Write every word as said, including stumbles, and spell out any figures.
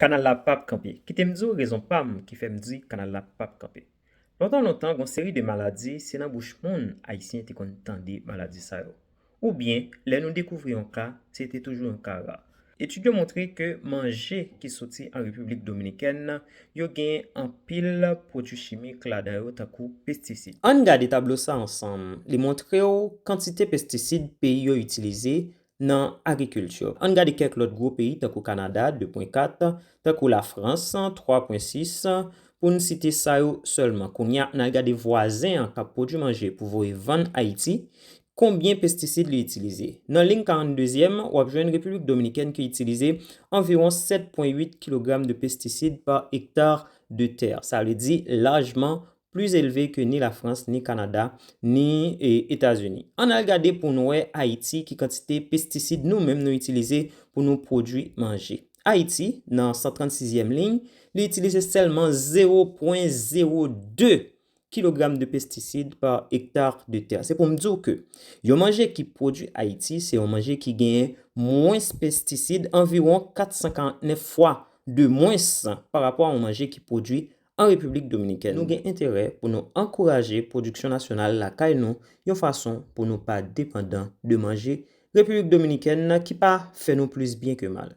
Kanal la p ap kanpe. Kite m di w rezon pa m ki fè m di kanal la p ap kanpe. Lontan lontan, gon seri de maladi, se nan bouch moun Ayisyen te konn tande maladi sa yo. Oubyen, lè nou dekouvri yon ka, se te toujou yon ka ra. Etid yo montre ke manje ki soti an Repiblik Dominikèn yo gen anpil pwodui chimik ladan yo, tankou pestisid. Ann gade tablo sa ansanm. Li montre w kantite pestisid peyi yo itilize nan agrikilti. Ann gade kèk lòt gwo peyi, tankou Kanada, de pwen kat, tankou Lafrans, twa pwen sis, pou n site sa yo sèlman. Kounye a, n al gade vwazen an k ap pwodui manje pou voye vann Ayiti, konbyen pestisid li itilize. Nan liy karanndezyèm, w ap jwenn Repiblik Dominikèn ki itilize anviwon sèt pwen uit kilogram de pestisid pa ekta de tè. Sa vle di lajman pli elve ke ni Lafrans, ni Kanada, ni, e, Etazini. Ann al gade pou n wè Ayiti ki kantite pestisid nou menm nou itilize pou nou pwodui manje. Ayiti, nan san trannsizyèm liy, li itilize sèlman zewo pwen zewo de kilogram de pestisid pa ekta de tè. Se pou m di w ke yon manje ki pwodui Ayiti, se yon manje ki genyen mwens pestisid, anviwon kat san karant nèf fwa de mwens pa rapò a yon manje ki pwodui an Repiblik Dominikèn. Nou gen enterè pou nou ankouraje pwodiksyon nasyonal lakay nou, yon fason pou nou pa depandan de manje Repiblik Dominikèn nan ki pa fè nou plis byen ke mal.